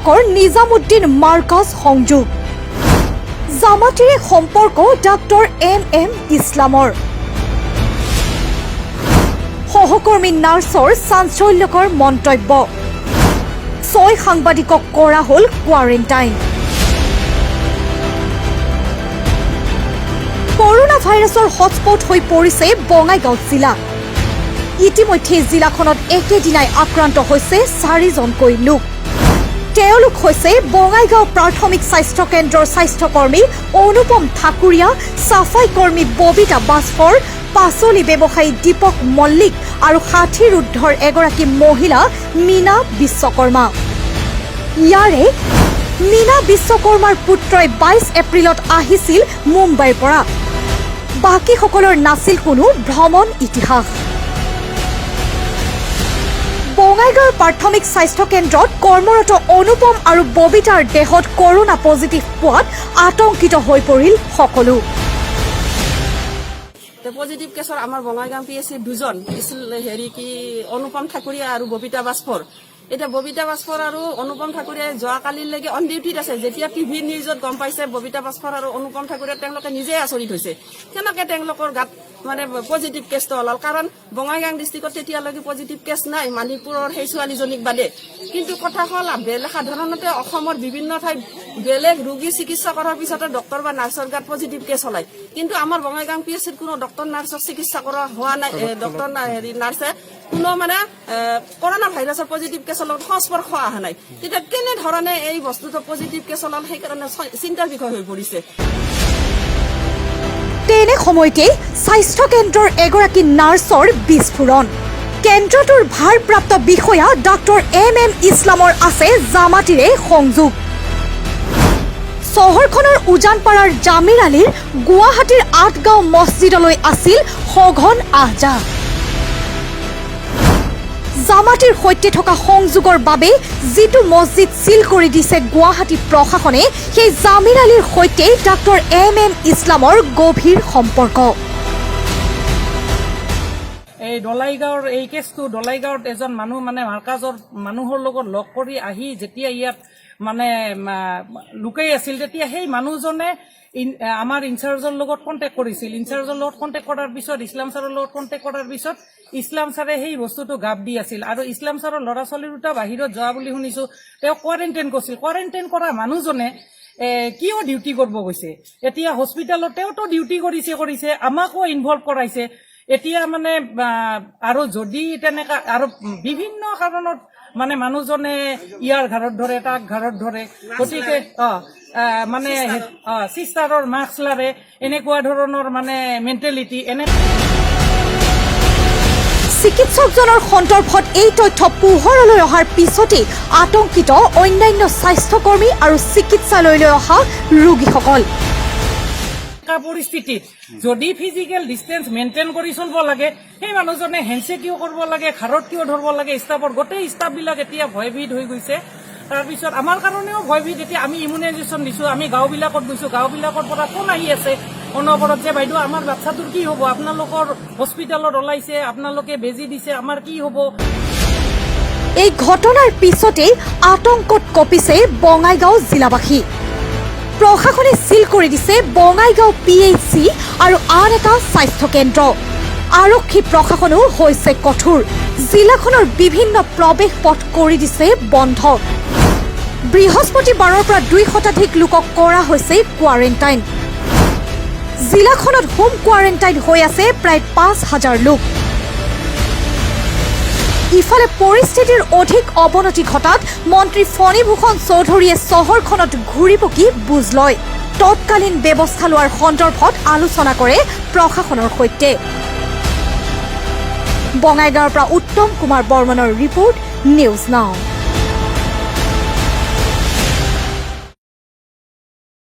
চিকিৎসকৰ নিজামুদ্দিন মাৰ্কাজ সংযোগ। জামাতিৰে সম্পৰ্ক ডাক্তৰ এম এম ইছলামৰ। সহকৰ্মী নাৰ্ছৰ চাঞ্চল্যকৰ মন্তব্য। ছয় সাংবাদিকক কৰা হ'ল কোৱাৰেণ্টাইন। কৰোণা ভাইৰাছৰ হটস্পট হৈ পৰিছে বঙাইগাঁও জিলা। ইতিমধ্যে জিলাখনত একেদিনাই আক্ৰান্ত হৈছে চাৰিজনকৈ লোক। তেওঁলোক হৈছে বঙাইগাঁও প্ৰাথমিক স্বাস্থ্য কেন্দ্ৰৰ স্বাস্থ্যকৰ্মী অনুপম ঠাকুৰীয়া, চাফাই কৰ্মী ববিতা বাছফৰ, পাচলি ব্যৱসায়ী দীপক মল্লিক আৰু 60ৰ ঊৰ্ধৰ এগৰাকী মহিলা মীনা বিশ্বকৰ্মা। ইয়াৰে মীনা বিশ্বকৰ্মাৰ পুত্ৰই 22 এপ্ৰিলত আহিছিল মুম্বাইৰ পৰা। বাকীসকলৰ নাছিল কোনো ভ্ৰমণ ইতিহাস। বঙাইগাঁৱৰ প্ৰাথমিক স্বাস্থ্য কেন্দ্ৰত কৰ্মৰত অনুপম আৰু ববিতাৰ দেহত কৰোণা পজিটিভ পোৱাত আতংকিত হৈ পৰিল সকলো। পজিটিভ কেছৰ আমাৰ বঙাইগাঁও পি এইচ চিৰ দুজন হেৰি কি অনুপম ঠাকুৰীয়া আৰু ববিতা বাছফৰ। এতিয়া ববিতা বাছফৰ আৰু অনুপম ঠাকুৰীয়াই যোৱাকালিলৈকে অন ডিউটিত আছে। যেতিয়া টিভি নিউজত গম পাইছে ববিতা বাছফৰ আৰু অনুপম ঠাকুৰীয়া, তেওঁলোকে নিজে আচৰিত হৈছে কেনেকে তেওঁলোকৰ গাত মানে পজিটিভ কেছটো ওলাল। কাৰণ বঙাইগাঁও ডিষ্ট্ৰিক্টত তেতিয়ালৈকে পজিটিভ কেছ নাই, মানিকপুৰৰ সেই ছোৱালীজনীক বাদে। কিন্তু কথা হ'ল, বেলেগ সাধাৰণতে অসমৰ বিভিন্ন ঠাইত বেলেগ ৰোগী চিকিৎসা কৰাৰ পিছতে ডক্তৰ বা নাৰ্ছৰ গাত পজিটিভ কেছ ওলায়। কিন্তু আমাৰ বঙাইগাঁও পি এইচ চিত কোনো ডক্তৰ নাৰ্ছক চিকিৎসা কৰা হোৱা নাই। ডক্তৰ হেৰি নাৰ্ছে কোনো মানে কৰোণা ভাইৰাছৰ পজিটিভ কেছৰ লগত সংস্পৰ্শ অহা নাই। তেতিয়া কেনেধৰণে এই বস্তুটো পজিটিভ কেছ ওলাল, সেইকাৰণে চিন্তাৰ বিষয় হৈ পৰিছে। তেনে সময়তেই স্বাস্থ্য কেন্দ্ৰৰ এগৰাকী নাৰ্ছৰ বিস্ফোৰণ। কেন্দ্ৰটোৰ ভাৰপ্ৰাপ্ত বিষয়া ডাক্তৰ এম এম ইছলামৰ আছে জামাতিৰে সংযোগ। চহৰখনৰ উজানপাৰাৰ জামিৰ আলীৰ গুৱাহাটীৰ আঠগাঁও মছজিদলৈ আছিল সঘন আহ যাহ। জামাতিৰ সৈতে থকা সংযোগৰ বাবে যিটো মছজিদ চিল কৰি দিছে গুৱাহাটী প্ৰশাসনে, সেই জামিৰ আলীৰ সৈতে ডাক্তৰ এম এম ইছলামৰ গভীৰ সম্পৰ্ক। এই দলাইগাঁৱৰ এই কেছটো, দলাইগাঁৱত এজন মানুহ মানে মাৰ্কাজৰ মানুহৰ লগত লগ কৰি আহি যেতিয়া ইয়াত মানে লুকাই আছিল, তেতিয়া সেই মানুহজনে আমাৰ ইনচাৰ্জৰ লগত কণ্টেক্ট কৰিছিল। ইনচাৰ্জৰ লগত কণ্টেক্ট কৰাৰ পিছত, ইছলাম ছাৰৰ লগত কণ্টেক্ট কৰাৰ পিছত ইছলাম ছাৰে সেই বস্তুটো গাপ দি আছিল। আৰু ইছলাম ছাৰৰ ল'ৰা ছোৱালী দুটা বাহিৰত যোৱা বুলি শুনিছো। তেওঁ কোৱাৰেণ্টাইন কৰিছিল। কোৱাৰেণ্টাইন কৰা মানুহজনে কিয় ডিউটি কৰিব গৈছে এতিয়া হস্পিটেলত? তেওঁতো ডিউটি কৰিছে কৰিছে, আমাকো ইনভলভ কৰাইছে। এতিয়া মানে আৰু যদি তেনেকা আৰু বিভিন্ন কাৰণত মানে মানুহজনে ইয়াৰ ঘৰত ধৰে, তাক ঘৰত ধৰে, গতিকে মানে চিষ্টাৰৰ মাস্ক লাৰে, এনেকুৱা ধৰণৰ মানে মেণ্টেলিটি এনে। চিকিৎসকজনৰ সন্দৰ্ভত এই তথ্য পোহৰলৈ অহাৰ পিছতেই আতংকিত অন্যান্য স্বাস্থ্যকৰ্মী আৰু চিকিৎসালয়লৈ অহা ৰোগীসকল। এনেকুৱা পৰিস্থিতিত যদি ফিজিকেল ডিষ্টেঞ্চ মেইনটেইন কৰি চলিব লাগে, সেই মানুহজনে হেণ্ডশ্বেক কিয় কৰিব লাগে, ঘাৰত কিয় ধৰিব লাগে? ষ্টাফৰ গোটেই ষ্টাফবিলাক এতিয়া ভয়ভীত হৈ গৈছে। তাৰপিছত আমাৰ কাৰণেও ভয়ভীত। এতিয়া আমি ইমিউনাইজেশ্যন দিছো, আমি গাঁওবিলাকত গৈছো, গাঁওবিলাকৰ পৰা ফোন আহি আছে অনবৰত যে বাইদেউ, আমাৰ বাচ্ছাটোৰ কি হ'ব? আপোনালোকৰ হস্পিটেলত ওলাইছে, আপোনালোকে বেজি দিছে, আমাৰ কি হ'ব? এই ঘটনাৰ পিছতেই আতংকত কঁপিছে বঙাইগাঁও জিলাবাসী। প্ৰশাসনে চিল কৰি দিছে বঙাইগাঁও পি এইচ চি আৰু আন এটা স্বাস্থ্য কেন্দ্ৰ। আৰক্ষী প্ৰশাসনো হৈছে কঠোৰ। জিলাখনৰ বিভিন্ন প্ৰৱেশ পথ কৰি দিছে বন্ধ। বৃহস্পতিবাৰৰ পৰা 2 শতাধিক লোকক কৰা হৈছে কোৱাৰেণ্টাইন। জিলাখনত হোম কোৱাৰেণ্টাইন হৈ আছে প্ৰায় 5 হাজাৰ লোক। ইফালে পৰিস্থিতিৰ অধিক অৱনতি ঘটাত মন্ত্ৰী ফণীভূষণ চৌধুৰীয়ে চহৰখনত ঘূৰি পকি বুজ লয়। তৎকালীন ব্যৱস্থা লোৱাৰ সন্দৰ্ভত আলোচনা কৰে প্ৰশাসনৰ সৈতে। বঙাইগাঁৱৰ পৰা উত্তম কুমাৰ বৰ্মনৰ ৰিপৰ্ট, নিউজ নাও।